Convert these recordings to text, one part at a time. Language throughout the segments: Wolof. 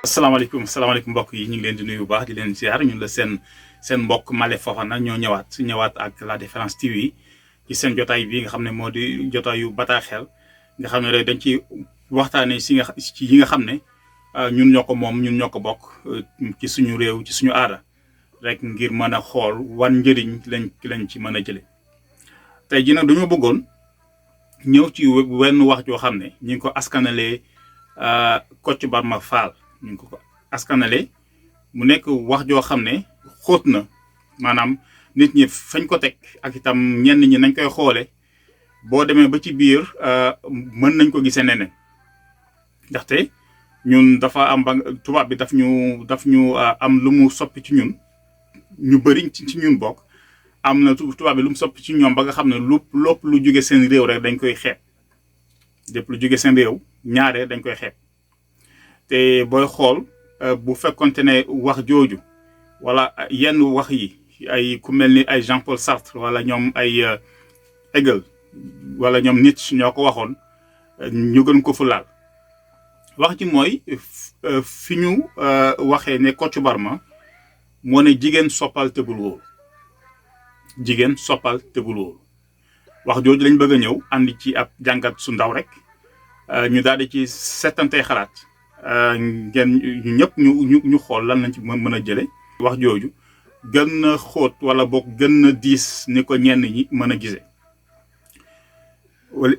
asalaamaaleykum mbokk yi ñu ngi leen di nuyu bu baax di leen ziar ñun la seen mbokk Malé Fofana ñoo ñëwaat ak La Différence TV ci seen jotaay bi nga xam ne moo di jotaayu bataaxel nga xam ne rek dañ ci waxtaanee ci yi nga xam ne ñun ñoo ko moom ñun ñoo ko bokk ci suñu réew ci suñu aada rek ngir mën a xool wan njëriñ lañ ci mën a jële tey ji nag dañoo bëggoon ñëw ci wenn wax joo xam ne ñu ngi ko askanalee Kocc Barma Fall ñu ngi ko askanale mu nekk wax joo xam ne xóot na maanaam nit ñi fañ ko teg ak itam ñenn ñi nañ koy xoole boo demee ba ci biir mën nañ ko gisee neneen ndaxte ñun dafa am ba tubaab bi daf ñu am lu mu soppi ci ñun ñu bëri ci ñun bokk am na tubaab bi lu mu soppi ci ñoom ba nga xam ne lépp lu jóge seen réew rek dañ koy xeeb lépp lu jóge seen réew ñaare dañ koy xeeb te booy xool bu fekkonte ne wax jooju wala yenn wax yi ay ku mel ni ay Jean-Paul Sartre wala ñoom ay Hegel wala ñoom Nietzsche ñoo ko waxoon ñu gën ko fu laal wax ji mooy fi ñu waxee ne Kocc Barma moo ne jigéen soppal tëbul wóolu jigéen soppal tëbul wóolu wax jooju lañ bëgg a ñëw andi ci ab jàngat su ndaw rek ñu daal di ci settantee xalaat ngeen ñëpp ñu xool lan lañ ci mën a jële wax jooju gën a xóot wala boog gën a diis ni ko ñenn ñi mën a gisee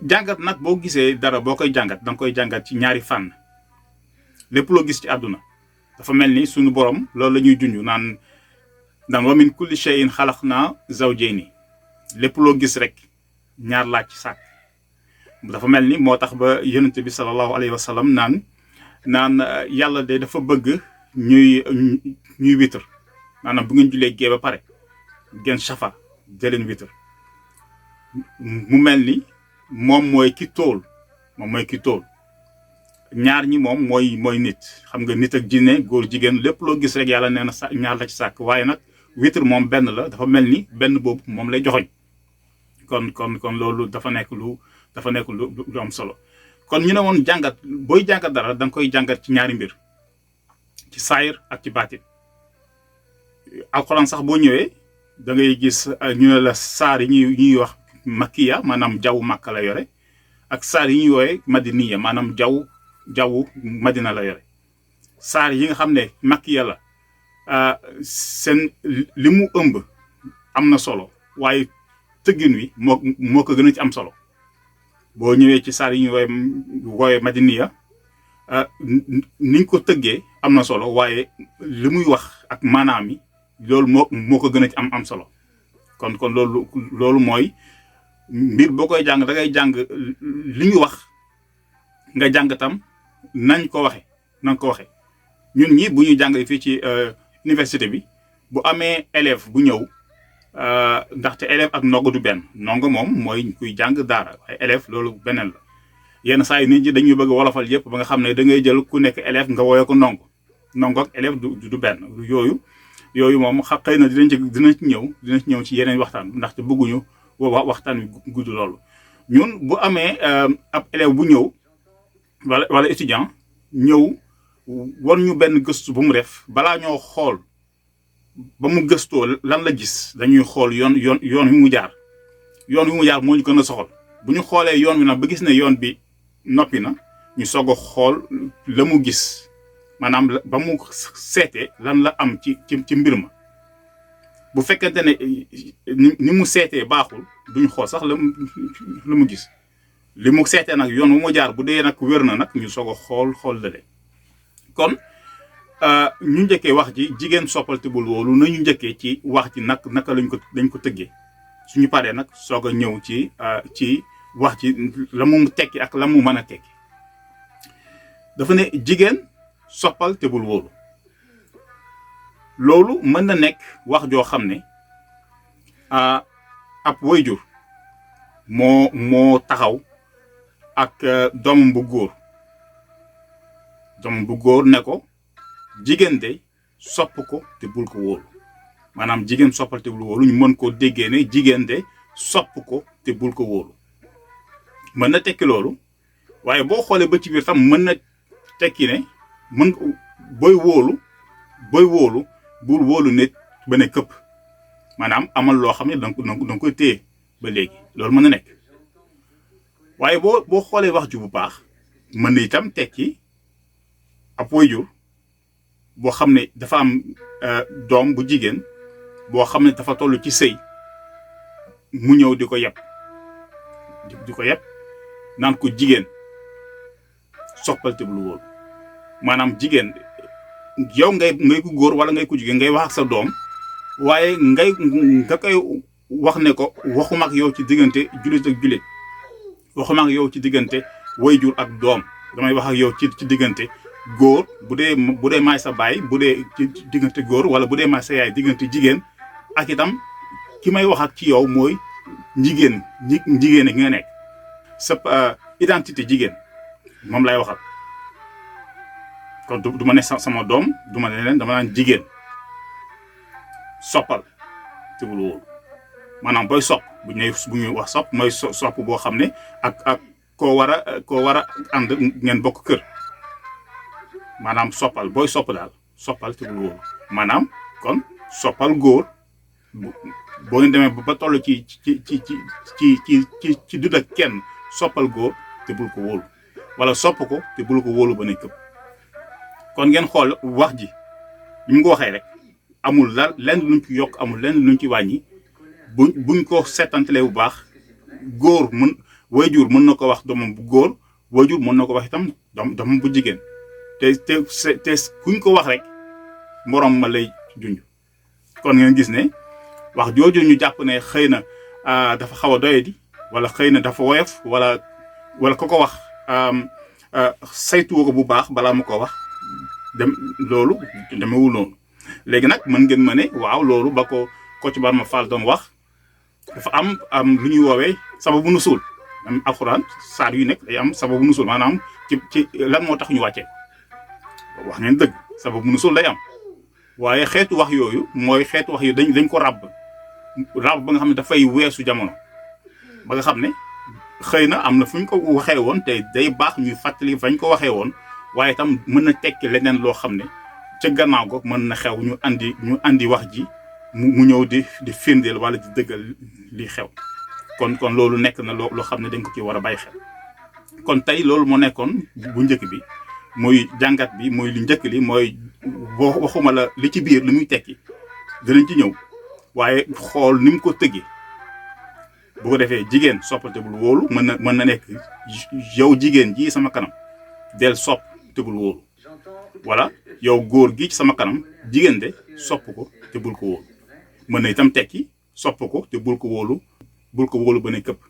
jàngat nag boo gisee dara boo koy jàngat danga koy jàngat ci ñaari fànn lépp loo gis ci àdduna dafa mel ni suñu borom loolu la ñuy junj naan wa min kulli shay'in xalaqnaa zawjayni lépp loo gis rek ñaar laaj ci sàkk dafa mel ni moo tax ba yonent bi sallallahu alayhi wa sallam naan yàlla de dafa bëgg ñuy witr maanaam bu ngeen julee gee ba pare ngeen shafa jëleen witr mu mel ni moom mooy ki tóol ñaar ñi moom mooy nit xam nga nit ak jinne góor jigéen lépp loo gis rek yàlla nee na ñaar la ci sàkk waaye nag witr moom benn la dafa mel ni benn boobu moom lay joxoñ kon loolu dafa nekk lu am solo kon ñu ne woon jàngat booy jàngat dara da nga koy jàngat ci ñaari mbir ci saayir ak ci baatin alxuraan sax boo ñëwee da ngay gis ñu ne la saar yi ñuy wax makkiya maanaam jaww Makka la yore ak saar yi ñuy woowe madiniya maanaam jaww Madina la yore saar yi nga xam ne makkiya la seen li mu ëmb am na solo waaye tëggin wi moo ko gën a ci am solo boo ñëwee ci saar yi ñu woowe madiniya niñ ko tëggee am na solo waaye li muy wax ak maanaam yi loolu moo ko gën a ci am solo kon loolu mooy mbir boo koy jàng da ngay jàng li ñu wax nga jàng tam nañ ko waxe ñun ñi bu ñu jàng fii ci université bi bu amee élève bu ñëw ndaxte élève ak ndongo du benn ndongo moom mooy kuy jàng daara waaye élève loolu beneen la yenn saa yi nit ñi dañuy bëgg wolofal yëpp ba nga xam ne da ngay jël ku nekk élève nga woowee ko ndongo ak élève du benn yooyu moom xëy na dina ci ñëw ci yeneen waxtaan ndaxte bëgguñu waxtaan wi gudd loolu ñun bu amee ab élève bu ñëw wala étudiant ñëw war ñu benn gëstu bu mu def balaa ñoo xool ba mu gëstoo lan la gis dañuy xool yoon wi mu jaar moo ñu gën a soxal bu ñu xoolee yoon wi nag ba gis ne yoon bi noppi na ñu soog a xool la mu gis maanaam ba mu seetee lan la am ci mbir ma bu fekkente ne ni mu seetee baaxul duñ xool sax la mu gis li mu seetee nag yoon wu mu jaar bu dee nag wér na nag ñu soog a xool lale kon ñu njëkkee wax ji jigéen soppal te bul wóolu nañu njëkkee ci wax ji naka dañ ko tëggee suñu paree nag soog a ñëw ci wax ji la mu tekki ak la mu mën a tekki dafa ne jigéen soppal te bul wóolu loolu mën na nekk wax joo xam ne ab waajur moo taxaw ak doomam bu góor ne ko jigéen de sopp ko te bul ko wóolu maanaam jigéen soppal te bul wóolu ñu mën koo déggee ne jigéen de sopp ko te bul ko wóolu mën na tekki loolu waaye boo xoolee ba ci biir tam mën na tekki ne booy wóolu bul wóolu nit ba ne këpp maanaam amal loo xam ne danga koy téye ba léegi loolu mën na nekk waaye boo xoolee wax ju bu baax mën na itam tekki ab waajur boo xam ne dafa am doom bu jigéen boo xam ne dafa toll ci sëy mu ñëw di ko yeb naan ko jigéen soppal te bul wóolu maanaam jigéen yow ngay ku góor wala ngay ku jigéen ngay wax ak sa doom waaye nga koy wax ne ko waxuma ak yow ci diggante jullit ak jullit waxuma ak yow ci diggante wayjur ak doom damay wax ak yow ci diggante góor bu dee maay sa baay bu dee ci diggante góor wala bu dee maay sa yaay diggante jigéen ak itam ki may wax ak ci yow mooy jigéen gi nga nekk sa identité jigéen moom lay waxal kon du ma ne sama doom du ma ne leen dama naan jigéen soppal te bul wóolu maanaam booy sopp bu ñuy wax sopp mooy sopp boo xam ne ak koo war a ànd ngeen bokk kër maanaam soppal booy sopp daal soppal te bul wóolu maanaam kon soppal góor boo ngeen demee ba toll ci dund ak kenn soppal góor te bul ko wóolu wala sopp ko te bul ko wóolu ba ne këpp kon ngeen xool wax ji ni mu ko waxee rek amul lenn luñ ci yokk amul lenn luñ ci wàññi buñ ko seetantalee bu baax góor waajur mën na ko wax doomam bu góor waajur mën na ko wax itam doomam bu jigéen te kuñ ko wax rek moroom ma lay junj kon ngeen gis ne wax jooju ñu jàpp ne xëy na dafa xaw a doyadi wala xëy na dafa woyof wala ko wax saytuwoo ko bu baax balaa mu ko wax loolu demewul noonu léegi nag mën ngeen ma ne waaw loolu ba ko Kocc Barma Fall doon wax dafa am lu ñuy woowee sababu nusul am alxuraan saar yu nekk day am sababu nusul maanaam ci lan moo tax ñu wàccee wax ngeen dëgg sababu nusul day am waaye xeetu wax yooyu mooy xeetu wax yooyu dañ ko ràbb ba nga xam ne dafay weesu jamono ba nga xam ne xëy na am na fu ñu ko waxee woon te day baax ñuy fàttali fañ ko waxee woon waaye itam mën na tekki leneen loo xam ne ca gannaaw ko mën na xew ñu andi wax ji mu ñëw di firndeel wala di dëggal li xew kon loolu nekk na loo xam ne dañ ko ci war a bàyyi xel kon tey loolu moo nekkoon bu njëkk bi muy jàngat bi muy lu njëkk li mooy waxuma la li ci biir li muy tekki dinañ ci ñëw waaye xool ni mu ko tëggee bu ko defee jigéen soppal te bul wóolu mën na nekk yow jigéen ji sama kanam del sopp te bul wóolu wala yow góor gi ci sama kanam jigéen de sopp ko te bul ko wóolu mën na itam tekki sopp ko te bul ko wóolu ba ne këpp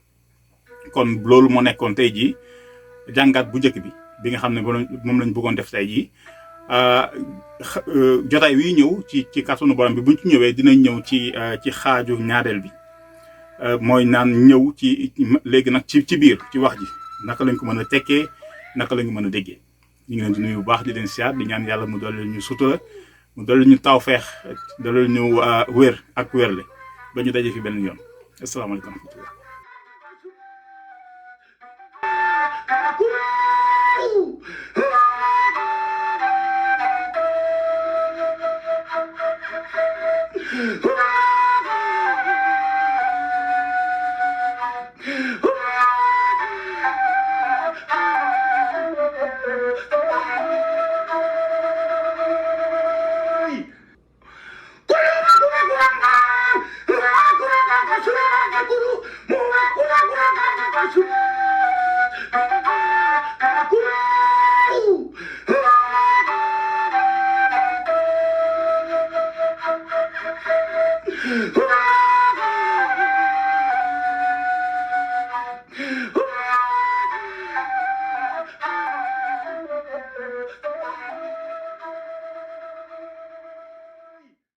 kon loolu moo nekkoon tey jii jàngat bu njëkk bi nga xam ne moom lañ bëggoon def tey jii jotaay wi ñëw ci kàttanu borom bi buñ ci ñëwee dinañ ñëw ci xaaju ñaareel bi mooy naan ñëw ci léegi nag ci biir ci wax ji naka lañ ko mën a tekkee naka lañ ko mën a déggee ñu ngi leen di nuyu bu baax di leen siyaar di ñaan yàlla mu dolli ñu sutura mu dolli ñu tawfeex dolli ñu wér ak wérle ba ñu daje fi benn yoon asalaamaaleykum wa rahmatullah